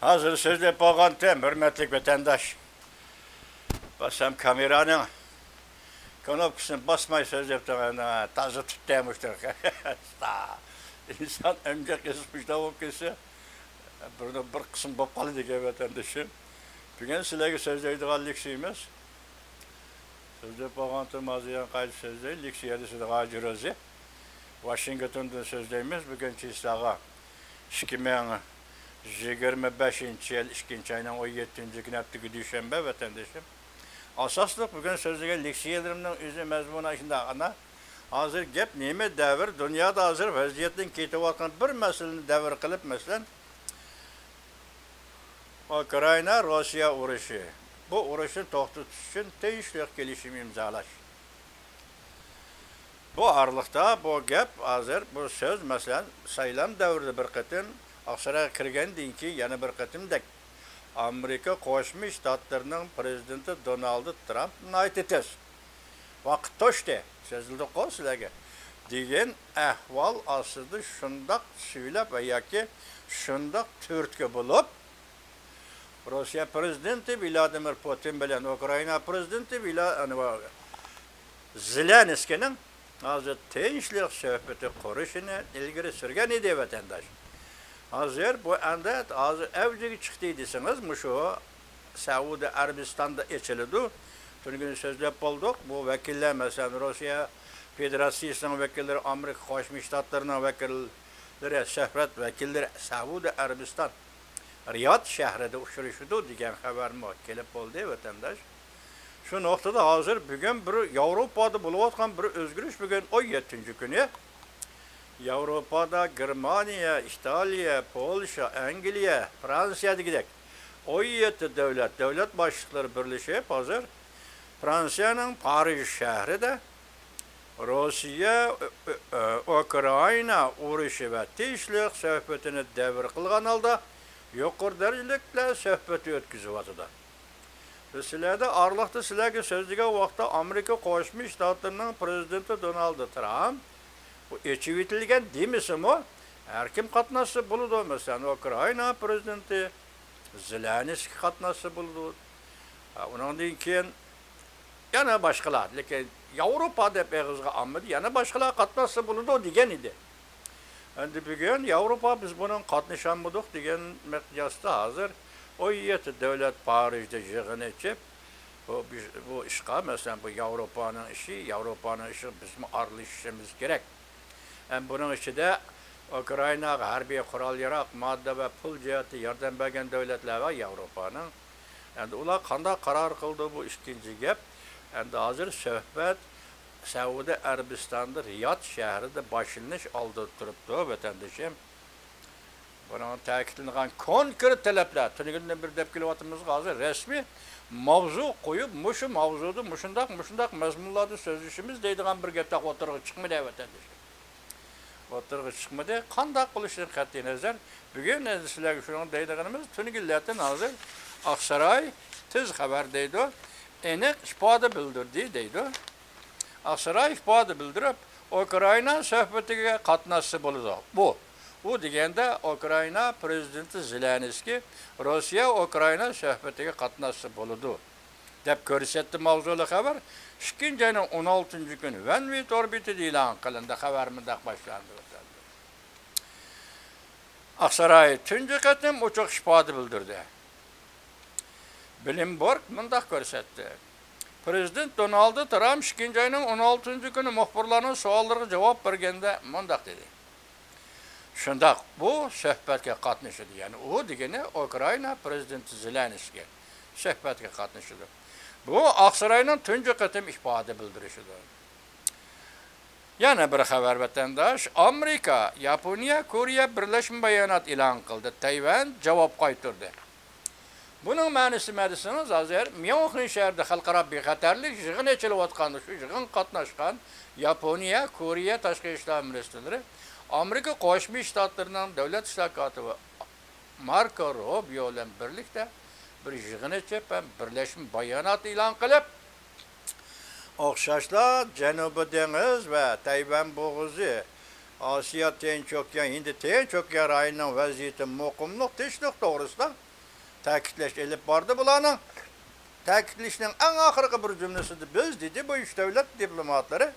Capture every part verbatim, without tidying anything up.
ھازىر سۆزلەپ بولغانتىم، ھۆرمەتلىك ۋەتەنداش. باسام كامېرانىڭ كنوپكىسىنى باسماي سۆزلەپ تۇرغان، تازا تۇتتى مۇشتۇ. ئىنسان ئەمگەك يېزىپ مۇشۇنداق بولۇپ كەتسە، بىر، بىر قىسىم بولۇپ قالىدىكەن ۋەتەندىشىم. بۈگۈن سىلەرگە سۆزلەيدىغان لېكسىيىمىز، سۆزلەپ بولغانتىم، ھازىر يەنە قايتا سۆزلەي. لېكسىيە دېسىدىغان جۇرۇزى. ۋاشىنگتوندىن سۆزلەيمىز. بۈگۈن چىسلاغا ئىككى مىڭ يىگىرمە بەشىنچى يىل ئىككىنچى ئاينىڭ ئون يەتتىنچى كۈنى ھەپتىكى دۈشەنبە، ۋەتەندىشىم. ئاساسلىق بۈگۈن سۆزلىگەن لېكسىيەلىرىمنىڭ ئۆزى مەزمۇنى شۇنداق، ئانا. ھازىر گەپ نېمە دەۋر، دۇنيادا ھازىر ۋەزىيەتتىن كېتىۋاتقان بىر مەسىلىنى دەۋر قىلىپ، مەسىلەن، ئۇكرائىنا، روسىيە ئۇرۇشى. بۇ ئۇرۇشنى توختىتىش ئۈچۈن تىنچلىق كېلىشىمى ئىمزالاش. بۇ ئارىلىقتا بۇ گەپ ھازىر، بۇ سۆز، مەسىلەن، سايلام دەۋرىدە بىر قېتىم، ئاقسارايغا كىرگەندىن كېيىن يەنە بىر قېتىمدەك، ئامېرىكا قوشما شتاتلىرىنىڭ پرېزىدېنتى دونالد ترامپ ناھايىتى تېز، ۋاقىت توشتى، سېزىلدىغۇ سىلەرگە، دېگەن ئەھۋال ئاستىدا شۇنداق سۈيلەپ ۋە ياكى شۇنداق تۈرتكە بولۇپ، روسىيە پرېزىدېنتى ۋلادىمىر پۇتىن بىلەن ئۇكرائىنا پرېزىدېنتى ۋلا-، ئەنە، زېلېنسكىينىڭ ھازىر تىنچلىق سۆھبىتى قۇرۇشىنى ئىلگىرى سۈرگەن ئىدى، ۋەتەنداش. ھازىر بۇ ئەمدى ھازىر ئەۋجىگە چىقتى دېسىڭىز، مۇشۇ سەئۇدى ئەرەبىستاندا ئېچىلىدۇ. تۈنۈگۈن سۆزلەپ بولدۇق. بۇ ۋەكىللەر، مەسىلەن، روسىيە فېدېراتسىيىسىنىڭ ۋەكىللىرى، ئامېرىكا قوشما شتاتلىرىنىڭ ۋەكىللىرى، سۆھبەت ۋەكىللىرى سەئۇدى ئەرەبىستان رىياد شەھىرىدە ئۇچرىشىدۇ دېگەن خەۋەرمۇ كېلىپ بولدى، ۋەتەنداش. شۇ نۇقتىدا ھازىر بۈگۈن بىر ياۋروپادا بولۇۋاتقان بىر ئۆزگىرىش، بۈگۈن ئون يەتتىنچى كۈنى. ياۋروپادا گېرمانىيە، ئىتالىيە، پولشا، ئەنگلىيە، فرانسىيە دېگۈدەك ئون يەتتە دۆلەت، دۆلەت باشلىقلىرى بىرلىشىپ، ھازىر فرانسىيەنىڭ پارىژ شەھىرىدە روسىيە، ئۆ-، ئۆ-، ئۆ-، ئۇكرائىنا ئۇرۇشى ۋە تىنچلىق سۆھبىتىنى دەۋر قىلغان ھالدا يۇقىرى دەرىجىلىكلەر سۆھبىتى ئۆتكۈزۈۋاتىدۇ. بىز سىلەردە ئارىلىقتا سىلەرگە سۆزلىگەن ۋاقىتتا ئامېرىكا قوشما شتاتلىرىنىڭ پرېزىدېنتى دونالد ترامپ بۇ ئېچىۋېتىلگەن دېمىسىمۇ، ھەر كىم قاتناشسا بولىدۇ. مەسىلەن، ئۇكرائىنا پرېزىدېنتى زېلېنسكىي قاتناشسا بولىدۇ. ھە، ئۇنىڭدىن كېيىن يەنە باشقىلار، لېكىن ياۋروپا دەپ ئېغىزغا ئالمىدى، يەنە باشقىلار قاتناشسا بولىدۇ دېگەن ئىدى. ئەمدى بۈگۈن ياۋروپا بىز بۇنىڭ قاتنىشالمىدۇق دېگەن مىقياستا ھازىر ئون يەتتە دۆلەت پارىژدا يىغىن ئېچىپ، بۇ، بۇ ئىشقا، مەسىلەن، بۇ ياۋروپانىڭ ئىشى، ياۋروپانىڭ ئىشىغا بىزمۇ ئارىلىشىشىمىز كېرەك. ھەم بۇنىڭ ئىچىدە ئۇكرائىناغا ھەربىي قورال-ياراغ، ماددا ۋە پۇل جەھەتتە ياردەم بەرگەن دۆلەتلەر بار ياۋروپانىڭ. ئەمدى ئۇلار قانداق قارار قىلىدۇ، بۇ ئىككىنچى گەپ. ئەمدى ھازىر سۆھبەت سەئۇدى ئەرەبىستاندا رىياد شەھىرىدە باشلىنىش ئالدىدا تۇرۇپتۇ، ۋەتەندىشىم. بۇنىڭغا تەكىتلىنىدىغان كونكرېت تەلەپلەر، تۈنۈگۈندىن بېرى دەپ كېلىۋاتىمىزغۇ، ھازىر رەسمىي ماۋزۇ قويۇپ، مۇشۇ ماۋزۇدا مۇشۇنداق، مۇشۇنداق مەزمۇنلاردا سۆزلىشىمىز دەيدىغان بىر گەپ تېخى ئوتتۇرىغا چىقمىدى، ۋەتەندىشىم. ئوتتۇرىغا چىقمىدى. قانداق قىلىشىدىن قەتئىينەزەر، بۈگۈن ئەمدى سىلەرگە شۇنىڭ دەيدىغىنىمىز، تۈنۈگۈنلەردىن ھازىر ئاقساراي تېز خەۋەر دەيدۇ، ئېنىق ئىپادە بىلدۈردى دەيدۇ. ئاقساراي ئىپادە بىلدۈرۈپ، ئۇكرائىنا سۆھبىتىگە قاتناشسا بولىدۇ. بۇ، ئۇ دېگەندە ئۇكرائىنا پرېزىدېنتى زېلېنسكىي روسىيە ئۇكرائىنا سۆھبىتىگە قاتناشسا بولىدۇ، دەپ كۆرسەتتى ماۋزۇلۇق خەۋەر. ئىككىنچى ئاينىڭ ئون ئالتىنچى كۈنى ۋەن ۋىت ئوربىتىدا ئېلان قىلىندى. خەۋەر مۇنداق باشلاندى. ئاقساراي تۇنجى قېتىم ئوچۇق ئىپادە بىلدۈردى. بلومبېرگ مۇنداق كۆرسەتتى. پرېزىدېنت دونالد ترامپ ئىككىنچى ئاينىڭ ئون ئالتىنچى كۈنى مۇخبىرلارنىڭ سوئاللىرىغا جاۋاب بەرگەندە مۇنداق دېدى. شۇنداق، بۇ سۆھبەتكە قاتنىشىدۇ. يەنى ئۇ دېگىنى ئۇكرائىنا پرېزىدېنتى زېلېنسكىي سۆھبەتكە قاتنىشىدۇ. بۇ ئاقساراينىڭ تۇنجى قېتىم ئىپادە بىلدۈرۈشىدۇر. يەنە بىر خەۋەر، ۋەتەنداش. ئامېرىكا، ياپونىيە، كورېيە بىرلەشمە بايانات ئېلان قىلدى. تەيۋەن جاۋاب قايتۇردى. بۇنىڭ مەنىسى نېمە دېسىڭىز، ھازىر ميۇنخېن شەھىرىدە خەلقئارا بىخەتەرلىك يىغىنى ئېچىلىۋاتقان، شۇ يىغىنغا قاتناشقان ياپونىيە، كورېيە تاشقى ئىشلار مىنىستىرلىرى ئامېرىكا قوشما شتاتلىرىنىڭ دۆلەت ئىشلار كاتىپى ماركو روبىيو بىلەن بىرلىكتە بىر يىغىن ئېچىپ ھەم بىرلەشمە بايانات ئېلان قىلىپ، ئوخشاشلا جەنۇبىي دېڭىز ۋە تەيۋەن بوغۇزى، ئاسىيا تىنچ ئوكيان، ھىندى تىنچ ئوكيان رايونىنىڭ ۋەزىيىتى مۇقىملىق، تىنچلىق توغرىسىدا تەكىتلەش ئېلىپ باردى بۇلارنىڭ. تەكىتلىشىنىڭ ئەڭ ئاخىرقى بىر جۈملىسىدە بىز، دېدى بۇ ئۈچ دۆلەت دىپلوماتلىرى،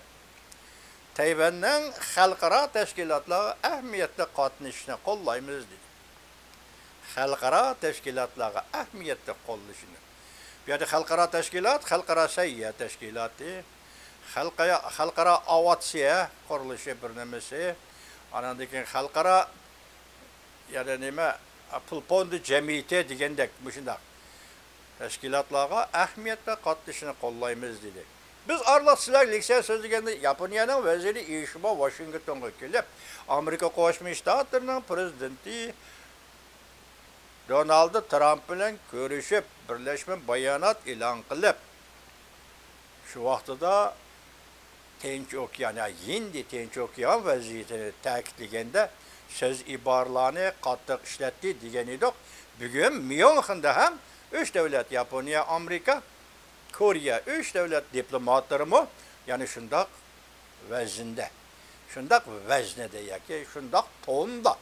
تەيۋەننىڭ خەلقئارا تەشكىلاتلارغا ئەھمىيەتلىك قاتنىشىشىنى قوللايمىز، دېدى. خەلقئارا تەشكىلاتلارغا ئەھمىيەتلىك قوللىشىنى. بۇ يەردە خەلقئارا تەشكىلات، خەلقئارا سەھىيە تەشكىلاتى، خەلقئارا، خەلقئارا ئاۋىئاتسىيە قۇرۇلۇشى بىر نېمىسى، ئاناندىن كېيىن خەلقئارا، يەنە نېمە، پۇل فوندى جەمئىيىتى دېگەندەك مۇشۇنداق تەشكىلاتلارغا ئەھمىيەتلىك قاتنىشىشىنى قوللايمىز، دېدى. بىز ئارىلىق سىلەر لېكسىيە سۆزلىگەندە، ياپونىيەنىڭ ۋەزىرى ئىشىبا ۋاشىنگتونغا كېلىپ، ئامېرىكا قوشما شتاتلىرىنىڭ پرېزىدېنتى دونالد ترامپ بىلەن كۆرۈشۈپ، بىرلەشمە بايانات ئېلان قىلىپ، شۇ ۋاقتىدا تىنچ ئوكيان، يا ھىندى تىنچ ئوكيان ۋەزىيىتىنى تەكىتلىگەندە، سۆز ئىبارىلەرنى قاتتىق ئىشلەتتى دېگەن ئىدۇق. بۈگۈن ميۇنخېندا ھەم ئۈچ دۆلەت، ياپونىيە، ئامېرىكا، كورېيە، ئۈچ دۆلەت دىپلوماتلىرىمۇ يەنە شۇنداق ۋەزىندە، شۇنداق ۋەزنىدە ياكى شۇنداق توندا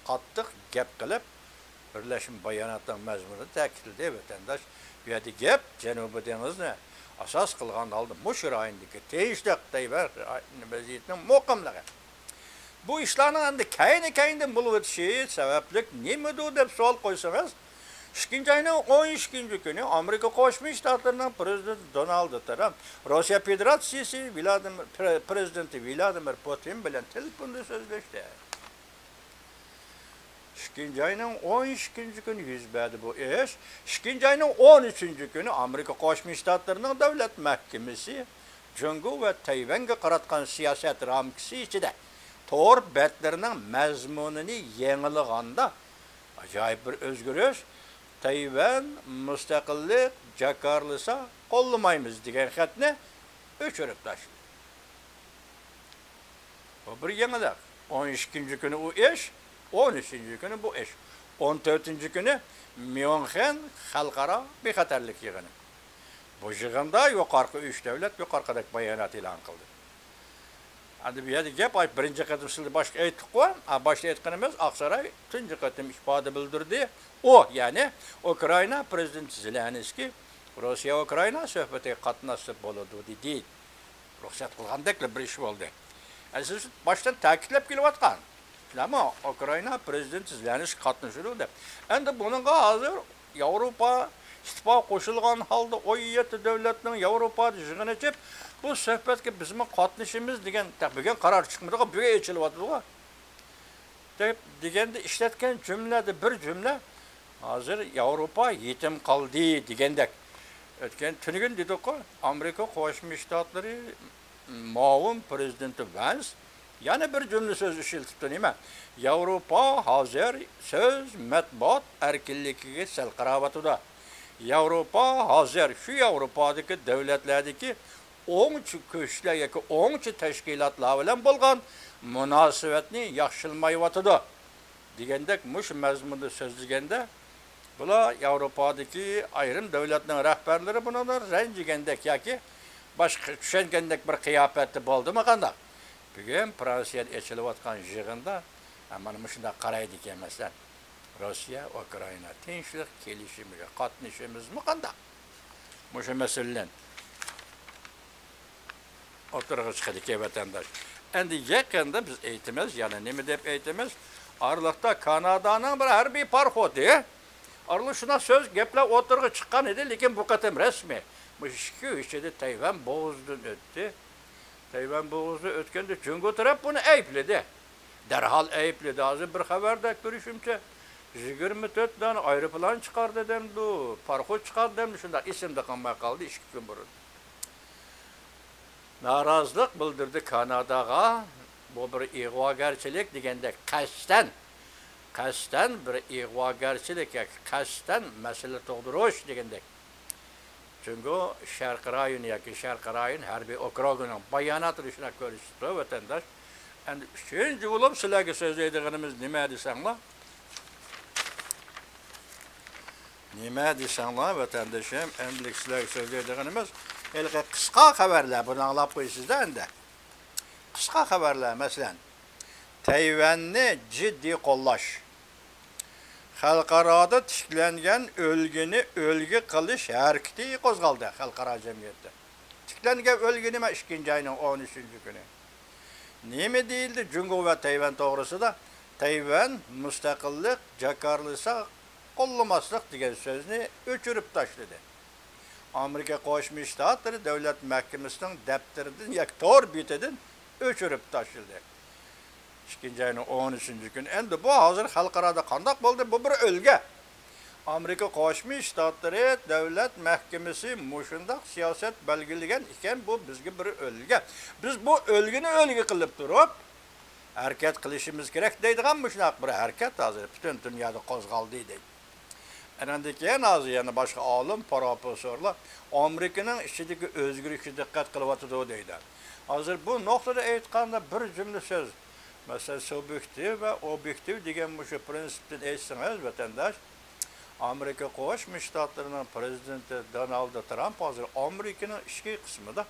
قاتتىق گەپ قىلىپ، بىرلەشمە باياناتنىڭ مەزمۇنىنى تەكىتلىدى. ۋەتەنداش، بۇ يەردە گەپ جەنۇبىي دېڭىزنى ئاساس قىلغان ھالدا مۇشۇ رايوندىكى تىنچلىق، تەيۋەن رايونىنىڭ ۋەزىيىتىنىڭ مۇقىملىقى. بۇ ئىشلارنىڭ ئەمدى كەينى-كەينىدىن بولۇۋېتىشى سەۋەبلىك نېمىدۇ دەپ سوئال قويسىڭىز، ئىككىنچى ئاينىڭ ئون ئىككىنچى كۈنى ئامېرىكا قوشما شتاتلىرىنىڭ پرېزىدېنتى دونالد ترامپ روسىيە فېدېراتسىيىسى ۋلادىمىر، پرې-، پرېزىدېنتى ۋلادىمىر پۇتىن بىلەن تېلېفوندا سۆزلەشتى. ئىككىنچى ئاينىڭ ئون ئىككىنچى كۈنى يۈز بەردى بۇ ئىش. ئىككىنچى ئاينىڭ ئون ئۈچىنچى كۈنى ئامېرىكا قوشما شتاتلىرىنىڭ دۆلەت مەھكىمىسى جۇڭگو ۋە تەيۋەنگە قاراتقان سىياسەت رامكىسى ئىچىدە تور بەتلىرىنىڭ مەزمۇنىنى يېڭىلىغاندا، ئاجايىپ بىر ئۆزگىرىش، تەيۋەن مۇستەقىللىق جاكارلىسا قوللىمايمىز دېگەن خەتنى ئۆچۈرۈپ تاشلىدى. بۇ بىر يېڭىلىق. ئون ئىككىنچى كۈنى ئۇ ئىش، ئون ئۈچىنچى كۈنى بۇ ئىش. ئون تۆتىنچى كۈنى ميۇنخېن خەلقئارا بىخەتەرلىك يىغىنى. بۇ يىغىندا يۇقارقى ئۈچ دۆلەت يۇقىرىقىدەك بايانات ئېلان قىلدى. ئەمدى بۇ يەردە گەپ، ئاي، بىرىنچى قېتىم سىلەر باشتا ئېيتتۇققۇ، ھە، باشتا ئېيتقىنىمىز، ئاقساراي تۇنجى قېتىم ئىپادە بىلدۈردى. ئۇ، يەنى ئۇكرائىنا پرېزىدېنتى زېلېنسكىي روسىيە-ئۇكرائىنا سۆھبىتىگە قاتناشسا بولىدۇ، دېدى. رۇخسەت قىلغاندەكلا بىر ئىش بولدى. ئەسلى باشتىن تەكىتلەپ كېلىۋاتقان. شۇنداقمۇ؟ ئۇكرائىنا پرېزىدېنتى زېلېنسكىي قاتنىشىدۇ دەپ. ئەمدى بۇنىڭغا ھازىر ياۋروپا ئىتتىپاقى قوشۇلغان ھالدا ئون يەتتە دۆلەتنىڭ ياۋروپادا يىغىنى ئېچىپ، بۇ سۆھبەتكە بىزمۇ قاتنىشىمىز دېگەن، تېخى بۈگۈن قارار چىقمىدىغۇ، بۈگۈن ئېچىلىۋاتىدىغۇ. دەپ دېگەندە ئىشلەتكەن جۈملىدە بىر جۈملە، ھازىر ياۋروپا يېتىم قالدى دېگەندەك. ئۆتكەن تۈنۈگۈن دېدۇققۇ، ئامېرىكا قوشما شتاتلىرى مۇئاۋىن پرېزىدېنتى ۋانس يەنە بىر جۈملە سۆز ئىشلىتىپتۇ. نېمە؟ ياۋروپا ھازىر سۆز، مەتبۇئات ئەركىنلىكىگە سەل قاراۋاتىدۇ. ياۋروپا ھازىر شۇ ياۋروپادىكى دۆلەتلەردىكى ئوڭچى كۈچلەر ياكى ئوڭچى تەشكىلاتلار بىلەن بولغان مۇناسىۋەتنى ياخشىلىمايۋاتىدۇ. دېگەندەك، مۇشۇ مەزمۇندا سۆزلىگەندە، بۇلار ياۋروپادىكى ئايرىم دۆلەتنىڭ رەھبەرلىرى بۇنىڭدىن رەنجىگەندەك ياكى باشقا چۈشەنگەندەك بىر قىياپەتتە بولدىمۇ قانداق؟ بۈگۈن فرانسىيەدە ئېچىلىۋاتقان يىغىندا، ھە، مانا مۇشۇنداق قارايدىكەن، مەسىلەن، روسىيە، ئۇكرائىنا تىنچلىق كېلىشىمىگە قاتنىشىمىزمۇ قانداق؟ مۇشۇ مەسىلىلەر ئوتتۇرىغا چىقىدىكەن، ۋەتەنداش. ئەمدى يېقىندا بىز ئېيتىمىز، يەنە نېمە دەپ ئېيتىمىز؟ ئارىلىقتا كانادانىڭ بىر ھەربىي پاراخوتى ئارىلىق شۇنداق سۆز، گەپلەر ئوتتۇرىغا چىققان ئىدى، لېكىن بۇ قېتىم رەسمىي مۇشۇ ئىككى كۈن ئىچىدە تەيۋەن بوغۇزىدىن ئۆتتى. تەيۋەن بوغۇزىدىن ئۆتكەندە جۇڭگو تەرەپ بۇنى ئەيىبلىدى. دەرھال ئەيىبلىدى. ھازىر بىر خەۋەردە كۆرۈشۈمچە، يىگىرمە تۆت دانە ئايروپىلان چىقاردى دەمدۇ، پاراخوت چىقاردى دەمدۇ، شۇنداق ئېسىمدە قالماي قالدى ئىككى كۈن بۇرۇن. نارازىلىق بىلدۈردى كاناداغا. بۇ بىر ئىغۋاگەرچىلىك دېگەندەك، قەستەن، قەستەن بىر ئىغۋاگەرچىلىك ياكى قەستەن مەسىلە تۇغدۇرۇش دېگەندەك. جۇڭگو شەرقىي رايون ياكى شەرقىي رايون ھەربىي ئوكروگىنىڭ باياناتىدا شۇنداق كۆرسىتىپتۇ، ۋەتەنداش. ئەمدى ئۈچىنچى بولۇپ سىلەرگە سۆزلەيدىغىنىمىز نېمە دېسەڭلار، نېمە دېسەڭلار، ۋەتەندىشىم، ئەمدىلىك سىلەرگە سۆزلەيدىغىنىمىز ھېلىقى قىسقا خەۋەرلەر، بۇنى ئاڭلاپ قويىسىز-دە ئەمدى. قىسقا خەۋەرلەر، مەسىلەن، تەيۋەننى جىددىي قوللاش، خەلقئارادا تىكلەنگەن ئۈلگىنى ئۈلگە قىلىش ھەرىكىتى قوزغالدى خەلقئارا جەمئىيەتتە. تىكلەنگەن ئۈلگە نېمە؟ ئىككىنچى ئاينىڭ ئون ئۈچىنچى كۈنى. نېمە دېيىلدى؟ جۇڭگو ۋە تەيۋەن توغرىسىدا، تەيۋەن مۇستەقىللىق جاكارلىسا قوللىماسلىق دېگەن سۆزنى ئۆچۈرۈپ تاشلىدى. ئامېرىكا قوشما شتاتلىرى دۆلەت مەھكىمىسىنىڭ دەپتىرىدىن ياكى تور بېتىدىن ئۆچۈرۈپ تاشلىدى. ئىككىنچى ئاينىڭ ئون ئۈچىنچى كۈنى. ئەمدى بۇ ھازىر خەلقئارادا قانداق بولدى؟ بۇ بىر ئۈلگە. ئامېرىكا قوشما شتاتلىرى دۆلەت مەھكىمىسى مۇشۇنداق سىياسەت بەلگىلىگەن ئىكەن، بۇ بىزگە بىر ئۈلگە. بىز بۇ ئۈلگىنى ئۈلگە قىلىپ تۇرۇپ، ھەرىكەت قىلىشىمىز كېرەك دەيدىغان مۇشۇنداق بىر ھەرىكەت ھازىر پۈتۈن دۇنيادا قوزغالدى دەيدۇ. ئەنەندىن كېيىن ھازىر يەنە باشقا ئالىم، پروفېسسورلار ئامېرىكىنىڭ ئىچىدىكى ئۆزگىرىشكە دىققەت قىلىۋاتىدۇ دەيدۇ. ھازىر بۇ نۇقتىدا ئېيتقاندا بىر جۈملە سۆز، مەسىلەن، سۇبيېكتىپ ۋە ئوبيېكتىپ دېگەن مۇشۇ پرىنسىپتىن ئېيتسىڭىز، ۋەتەنداش، ئامېرىكا قوشما شتاتلىرىنىڭ پرېزىدېنتى دونالد ترامپ ھازىر ئامېرىكىنىڭ ئىچكى قىسمىدا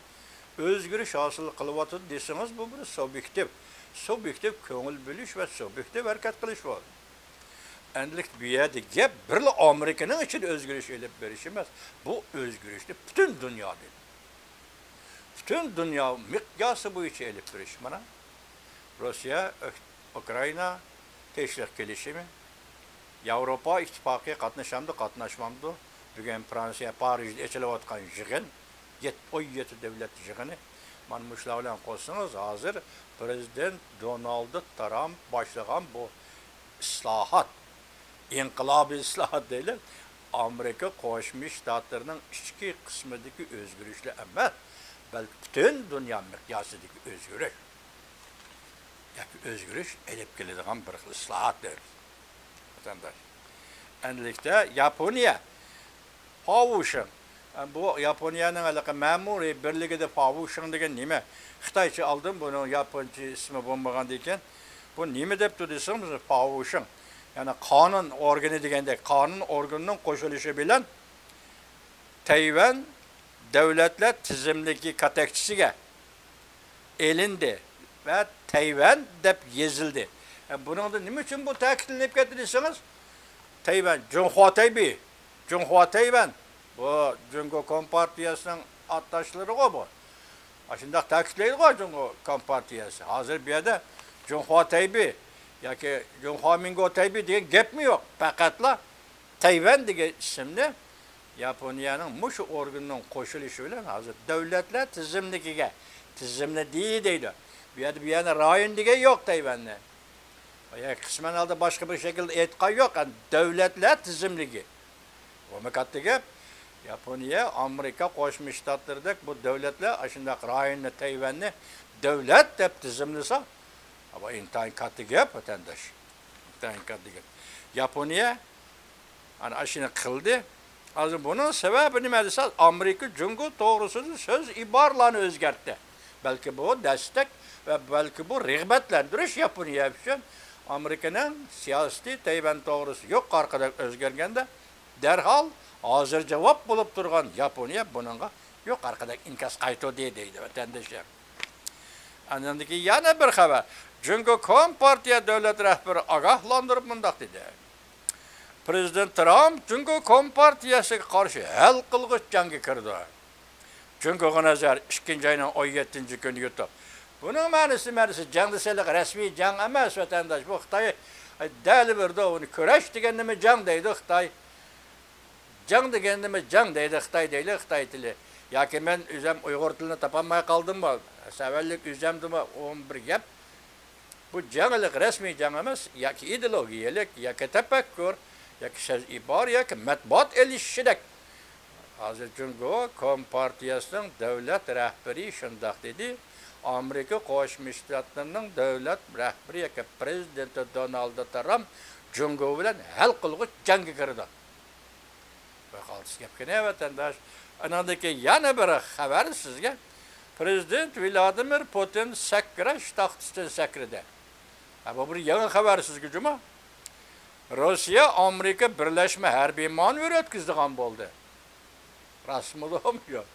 ئۆزگىرىش ھاسىل قىلىۋاتىدۇ دېسىڭىز، بۇ بىر سۇبيېكتىپ، سۇبيېكتىپ كۆڭۈل بۆلۈش ۋە سۇبيېكتىپ ھەرىكەت قىلىش بولدى. ئەمدىلىكتە بۇ يەردە گەپ بىرلا ئامېرىكىنىڭ ئىچىدە ئۆزگىرىش ئېلىپ بېرىش ئەمەس، بۇ ئۆزگىرىشنى پۈتۈن دۇنيادا، پۈتۈن دۇنيا مىقياسى بويىچە ئېلىپ بېرىش. مانا، روسىيە، ئۆك-، ئۇكرائىنا تىنچلىق كېلىشىمى، ياۋروپا ئىتتىپاقى قاتنىشامدۇ، قاتناشمامدۇ؟ بۈگۈن فرانسىيە پارىژدا ئېچىلىۋاتقان يىغىن، يەت-، ئون يەتتە دۆلەت يىغىنى. مانا مۇشۇلار بىلەن قوشسىڭىز، ھازىر پرېزىدېنت دونالد ترامپ باشلىغان بۇ ئىسلاھات، ئىنقىلابىي ئىسلاھات دەيلى، ئامېرىكا قوشما شتاتلىرىنىڭ ئىچكى قىسمىدىكى ئۆزگىرىشلا ئەمەس، بەلكى پۈتۈن دۇنيا مىقياسىدىكى ئۆزگىرىش. ياكى ئۆزگىرىش ئېلىپ كېلىدىغان بىر خىل ئىسلاھات دەيمىز، ۋەتەنداش. ئەمدىلىكتە ياپونىيە، پاۋۇشىڭ. بۇ ياپونىيەنىڭ ھېلىقى مەمۇرىي بىرلىكىدە پاۋۇشىڭ دېگەن نېمە؟ خىتايچە ئالدىم، بۇنىڭ ياپونچە ئىسمى بولمىغاندىكىن، بۇ نېمە دەپتۇ دېسىڭىز، پاۋۇشىڭ. يەنى قانۇن ئورگىنى دېگەندەك، قانۇن ئورگىنىنىڭ قوشۇلۇشى بىلەن تەيۋەن دۆلەتلەر تىزىملىكى كاتەكچىسىگە ئېلىندى ۋە تەيۋەن دەپ يېزىلدى. ئە، بۇنىڭدا نېمە ئۈچۈن بۇ تەكىتلىنىپ كەتتى دېسىڭىز، تەيۋەن، جۇڭخۇا تەيبېي، جۇڭخۇا تەيۋەن، بۇ جۇڭگو كومپارتىيەسىنىڭ ئاتاشلىرىغۇ بۇ. ئاشۇنداق تەكىتلەيدىغۇ جۇڭگو كومپارتىيەسى. ھازىر بۇ يەردە جۇڭخۇا تەيبېي ياكى جۇڭخۇا مىنگو تەيبېي دېگەن گەپمۇ يوق. پەقەتلا تەيۋەن دېگەن ئىسىمنى ياپونىيەنىڭ مۇشۇ ئورگىنىنىڭ قوشۇلۇشى بىلەن ھازىر دۆلەتلەر تىزىملىكىگە، تىزىملىدى دەيدۇ. بۇ يەردە، بۇ يەردە رايون دېگەن يوق تەيۋەننى. يا قىسمەن ھالدا باشقا بىر شەكىلدە ئېيتقان يوق، يەنى دۆلەتلەر تىزىملىكى. بۇمۇ كاتتا گەپ. ياپونىيە، ئامېرىكا قوشما شتاتلىرىدەك بۇ دۆلەتلەر ئاشۇنداق رايوننى، تەيۋەننى دۆلەت دەپ تىزىملىسا، بۇ ئىنتايىن كاتتا گەپ، ۋەتەنداش. ئىنتايىن كاتتا گەپ. ياپونىيە ئەنە ئاشۇنى قىلدى. ھازىر بۇنىڭ سەۋەبى نېمە دېسە، ئامېرىكا جۇڭگو توغرىسىدا سۆز ئىبارىلەرنى ئۆزگەرتتى. بەلكى بۇ دەستەك ۋە بەلكى بۇ رىغبەتلەندۈرۈش ياپونىيە ئۈچۈن. ئامېرىكىنىڭ سىياسىتى تەيۋەن توغرىسىدا يۇقىرىقىدەك ئۆزگەرگەندە، دەرھال ھازىر جاۋاب بولۇپ تۇرغان ياپونىيە بۇنىڭغا يۇقىرىقىدەك ئىنكاس قايتۇردى دەيدۇ، ۋەتەندىشىم. ئاندىن كېيىن يەنە بىر خەۋەر. جۇڭگو كومپارتىيە دۆلەت رەھبىرى ئاگاھلاندۇرۇپ مۇنداق دېدى. پرېزىدېنت ترامپ جۇڭگو كومپارتىيەسىگە قارشى ھەل قىلغۇچ جەڭگە كىرىدۇ. جۇڭگوغا نەزەر، ئىككىنچى ئاينىڭ ئون يەتتىنچى كۈنى يۇتۇپ. بۇنىڭ مەنىسى، مەنىسى جەڭ دېسە ھېلىقى رەسمىي جەڭ ئەمەس، ۋەتەنداش. بۇ خىتاي دەلىۋېرىدۇ ئۇنى. كۈرەش دېگەن نېمە؟ جەڭ دەيدۇ خىتاي. جەڭ دېگەن نېمە؟ جەڭ دەيدۇ خىتاي، دەيلى خىتاي تىلى. ياكى مەن ئۆزەم ئۇيغۇر تىلىنى تاپالماي قالدىممۇ؟ سەۋەنلىك ئۆزەمدىمۇ؟ ئۇمۇ بىر گەپ. بۇ جەڭلىك رەسمىي جەڭ ئەمەس، ياكى ئىدېئولوگىيەلىك، ياكى تەپەككۇر، ياكى سۆز ئىبارە، ياكى مەتبۇئات ئېلىشىشىدەك. ھازىر جۇڭگو كومپارتىيەسىنىڭ دۆلەت رەھبىرى شۇنداق دېدى، ئامېرىكا قوشما شتاتلىرىنىڭ دۆلەت رەھبىرى ياكى پرېزىدېنتى دونالد ترامپ جۇڭگو بىلەن ھەل قىلغۇچ جەڭگە كىرىدۇ. بىر قالتىس گەپكىنە، ۋەتەنداش. ئانىڭدىن كېيىن يەنە بىر خەۋەر سىزگە. پرېزىدېنت ۋلادىمىر پۇتىن سەكرەش تاختىسىدىن سەكرىدى. ھە، بۇ بىر يېڭى خەۋەر سىزگە جۇمۇ. روسىيە ئامېرىكا بىرلەشمە ھەربىي مانېۋىر ئۆتكۈزىدىغان بولدى. راستمىدۇ؟ ياق.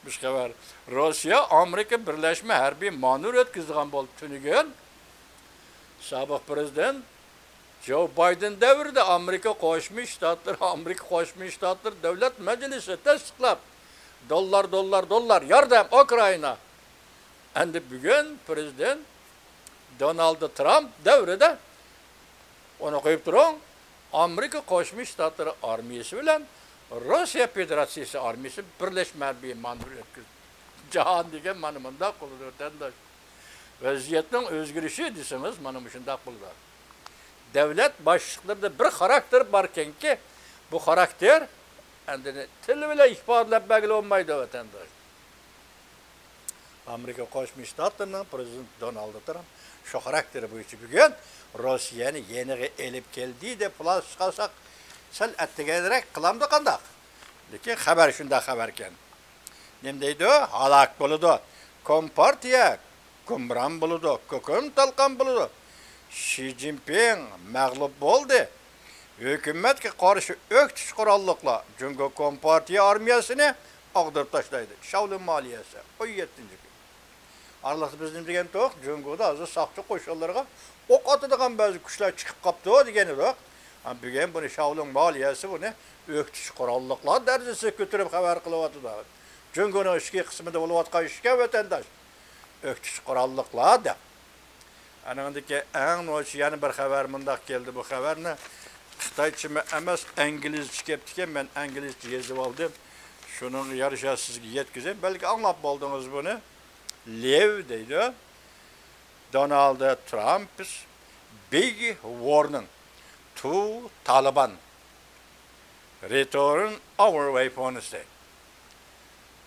مۇشۇ خەۋەر. روسىيە ئامېرىكا بىرلەشمە ھەربىي مانېۋىر ئۆتكۈزىدىغان بولدى تۈنۈگۈن. سابىق پرېزىدېنت جو بايدېن دەۋرىدە ئامېرىكا قوشما شتاتلىرى، ئامېرىكا قوشما شتاتلىرى دۆلەت مەجلىسى تەستىقلاپ، دوللار، دوللار، دوللار ياردەم ئۇكرائىنا. ئەمدى بۈگۈن پرېزىدېنت دونالد ترامپ دەۋرىدە، ئۇنى قويۇپ تۇرۇڭ، ئامېرىكا قوشما شتاتلىرى ئارمىيىسى بىلەن روسىيە فېدېراتسىيىسى ئارمىيىسى بىرلەشمە ھەربىي مانېۋىر ئۆتكۈزدى. جاھان دېگەن مانا مۇنداق بولىدۇ، ۋەتەنداش. ۋەزىيەتنىڭ ئۆزگىرىشى دېسىڭىز، مانا مۇشۇنداق بولىدۇ. دۆلەت باشلىقلىرىدا بىر خاراكتېر باركەنكى، بۇ خاراكتېر ئەمدى تىل بىلەن ئىپادىلەپ بەرگىلى بولمايدۇ، ۋەتەنداش. ئامېرىكا قوشما شتاتلىرىنىڭ پرېزىدېنتى دونالد ترامپ شۇ خاراكتېرى بويىچە بۈگۈن روسىيەنى يېنىغا ئېلىپ كەلدى دەپ پىلان چىقارساق، سەل ئەتىگەنرەك قىلامدۇ قانداق؟ لېكىن خەۋەر شۇنداق خەۋەركەن. نېمە دەيدۇ؟ ھالاك بولىدۇ. كومپارتىيە گۇمران بولىدۇ، كۇكۇم تالقان بولىدۇ. شى جىنپىڭ مەغلۇپ بولدى. ھۆكۈمەتكە قارشى ئۆكتىچى قوراللىقلار جۇڭگو كومپارتىيە ئارمىيەسىنى ئاغدۇرۇپ تاشلايدۇ. شاۋلىن مالىيەسى، ئون يەتتىنچى كۈن. ئارىلىقتا بىز نېمە دېگەنتۇق؟ جۇڭگودا ھازىر ساقچى قوشۇنلىرىغا ئوق ئاتىدىغان بەزى كۈچلەر چىقىپ قاپتۇ دېگەنىدۇق. ئەمما بۈگۈن بۇنى شاۋلىن مالىيەسى بۇنى ئۆكتىچى قوراللىقلار دەرىجىسىگە كۆتۈرۈپ خەۋەر قىلىۋاتىدۇ. جۇڭگونىڭ ئىچكى قىسمىدا بولۇۋاتقان ئىشكەن، ۋەتەنداش. ئۆكتىچى قوراللىقلار دەپ. ئانىڭدىكى ئەڭ نوچى يەنە بىر خەۋەر مۇنداق كەلدى، بۇ خەۋەرنى خىتايچىمۇ ئەمەس، ئىنگلىزچە كەپتىكەن، مەن ئىنگلىزچە يېزىۋالدىم. شۇنىڭغا يارىشا سىزگە يەتكۈزەي. بەلكى ئاڭلاپ بولدىڭىز بۇنى. لېۋ دەيدۇ. دونالد ترامپ بىگ ۋارنىڭ تو تالىبان. Return our weapons دەيدۇ.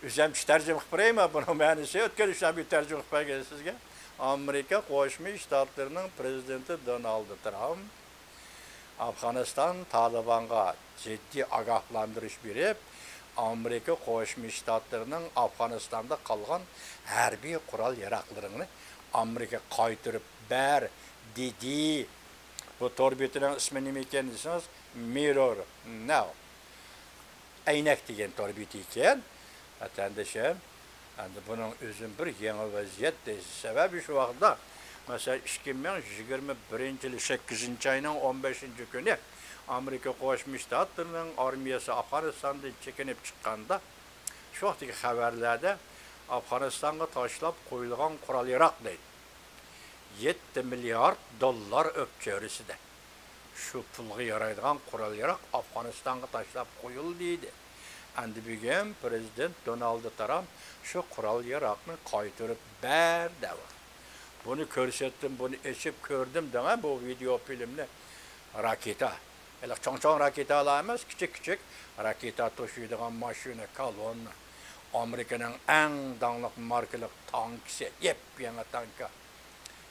ئۆزۈمچە تەرجىمە قىلىپ بېرەيمۇ؟ بۇنىڭ مەنىسى ئۆتكەن ئۈچ ئاي بۇرۇن تەرجىمە قىلىپ بەرگەن سىزگە. ئامېرىكا قوشما شتاتلىرىنىڭ پرېزىدېنتى دونالد ترامپ ئافغانىستان تالىبانغا جىددىي ئاگاھلاندۇرۇش بېرىپ، ئامېرىكا قوشما شتاتلىرىنىڭ ئافغانىستاندا قالغان ھەربىي قورال ياراغلىرىنى ئامېرىكىغا قايتۇرۇپ بەر، دېدى. بۇ تور بېتىنىڭ ئىسمى نېمە ئىكەن دېسىڭىز، مىررور ناۋ. ئەينەك دېگەن تور بېتى ئىكەن، ۋەتەندىشىم. ئەمدى بۇنىڭ ئۆزى بىر يېڭى ۋەزىيەت دەيسىز. سەۋەبى شۇ ۋاقىتتا، مەسىلەن، ئىككى مىڭ يىگىرمە بىرىنچى يىلى سەككىزىنچى ئاينىڭ ئون بەشىنچى كۈنى ئامېرىكا قوشما شتاتلىرىنىڭ ئارمىيەسى ئافغانىستاندىن چېكىنىپ چىققاندا، شۇ ۋاقىتتىكى خەۋەرلەردە ئافغانىستانغا تاشلاپ قويۇلغان قورال ياراغ دەيدۇ. يەتتە مىليارد دوللار ئۆپچۆرىسىدە شۇ پۇلغا يارايدىغان قورال ياراغ ئافغانىستانغا تاشلاپ قويۇلدى دېدى. ئەمدى بۈگۈن پرېزىدېنت دونالد ترامپ شۇ قورال ياراغنى قايتۇرۇپ بەر دەۋاتىدۇ. بۇنى كۆرسەتتىم، بۇنى ئېچىپ كۆردۈم دەڭە، بۇ ۋىدېئو فىلىمنى. راكېتا. ھېلىقى چوڭ-چوڭ راكېتالار ئەمەس، كىچىك-كىچىك راكېتا توشۇيدىغان ماشىنا، كالوننا. ئامېرىكىنىڭ ئەڭ داڭلىق ماركىلىق تانكىسى، يېپيېڭى تانكا.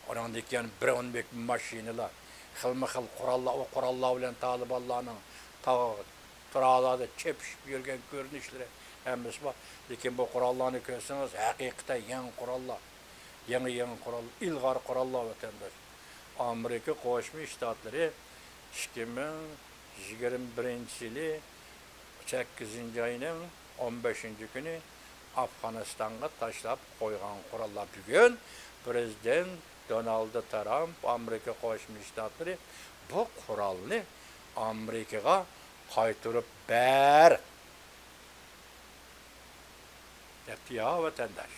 ئۇنىڭدىن كېيىن برونۋىك ماشىنىلار، خىلمۇ خىل قوراللار، ئۇ قوراللار بىلەن تالىبانلارنىڭ تاغ، تۇراقلاردا چېپىشىپ يۈرگەن كۆرۈنۈشلىرى ھەممىسى بار. لېكىن بۇ قوراللارنى كۆرسىڭىز، ھەقىقەتەن يېڭى قوراللار. يېڭى، يېڭى قورال، ئىلغار قوراللار، ۋەتەنداش. ئامېرىكا قوشما شتاتلىرى ئىككى مىڭ يىگىرمە بىرىنچى يىلى سەككىزىنچى ئاينىڭ ئون بەشىنچى كۈنى ئافغانىستانغا تاشلاپ قويغان قوراللار بۈگۈن پرېزىدېنت دونالد ترامپ، ئامېرىكا قوشما شتاتلىرى بۇ قورالنى ئامېرىكىغا قايتۇرۇپ بەر دەپتۇ. يا ۋەتەنداش،